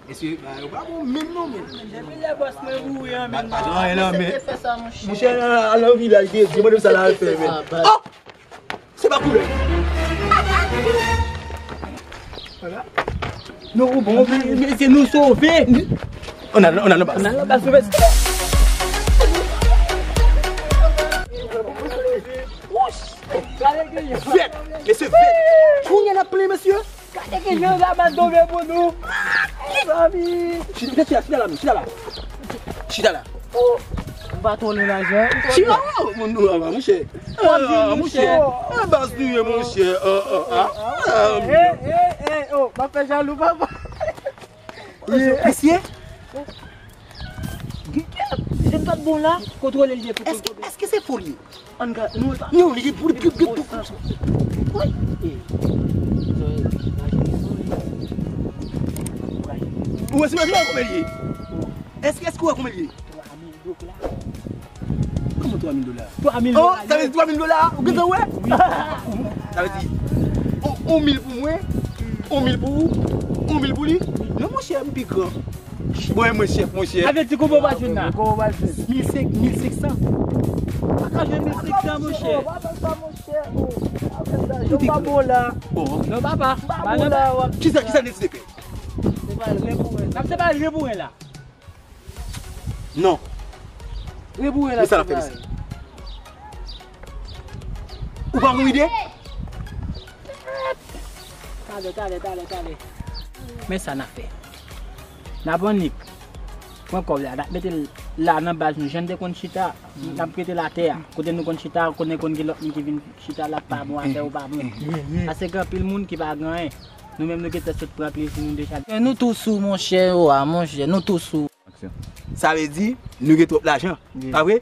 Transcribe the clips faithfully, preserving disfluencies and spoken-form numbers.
Mesye, bagay yo pa bon menm non, men. Depi lè bòs mwen boure an, men. Pa jan anyen nan men. Monchè, al nan vilaj, di, di mwen sa la al fè, men. Oh! Se pa koulè. Nou bon, mesye, nou sove. On a, on a le bas. On a le bas, sove. Vèt, mesye, vèt. Kounye a n ap plen, mesye. Gade ki jan rabat tonbe pou nou. Mezanmi. Chita, chita, chita la, chita la. Chita la. Oh, m pa twò nan lajan. Chita, oh, moun nou la, monchè. Ah, monchè. Ah, baz nou ye, monchè. Ah, ah, ah. Eh, eh, eh, oh, m ap fè jalou, papa. Mesye. Jèn pa t bon la. Kontwole l byen pou kontwole. Èske se fo l ye? Ann gade, nou pa. Non, li pou, pou, pou, pou. Ou wè, si mwen kòman l ye? Èske, èske ou wè kòman l ye? Twa mil dola. Kòman twa mil dola? Twa mil dola. Oh, sa vle di twa mil dola? Ou gentan wè? Wi. Sa vle di, on, on mil pou mwen, on mil pou ou, on mil pou li. Non, monchè, m pi gran. Bon, e mwen chèf, monchè. Avèti kòman w pral jwenn la? Kòman w pral jwenn? Mil senk, mil senk san. Pa ka jwenn mil senk san, monchè. Yo pa bon la. Bon. Non, papa. Pa bon la. Kisa, kisa n deside fè? N ap separe rebouren la. Non. Rebouren la. Kisa n ap fè, mesye? Ou pa gon ide? Talè, talè, talè, talè. Men sa n ap fè. N ap annik pran kòb la, n ap mete l la nan baz nou, jan n te konn chita, n ap rete l atè a. Kote nou konn chita, konnen konn gen lòt moun ki vin chita la, pa bon, afè yo pa bon. Paske gen anpil moun ki pa gen anyen. Nou menm nou gentan sot pran plezi nou deja. E nou tou sou, monchè, oa, monchè, nou tou sou. Sa vle di, nou gen twòp lajan, pa vre?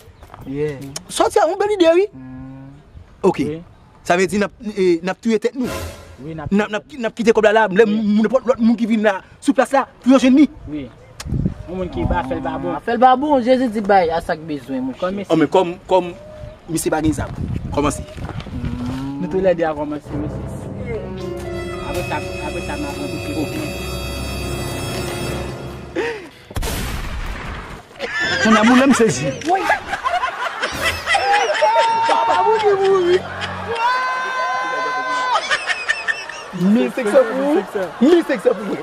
Sòti a yon bèl ide, wi. Ok. Sa vle di n ap, e, n ap touye tèt nou. N ap, n ap, n ap kite kòb la la, lè moun, nenpòt lòt moun ki vin la, sou plas la, pou yo jwenn li. Wi. Yon moun ki pa fè l pa bon. Fè l pa bon, Jezi di bay a sa k bezwen, monchè. Oh, men kòm, kòm misye pa gen zam, kòmanse. Nou tou lè de a kòmanse, mesye. Apre sa, apre sa, n ap rankontre. Kounye a moun nan m sezi. Papa moun ki mouri. Mil senk san pou ou, mil senk san pou mwen.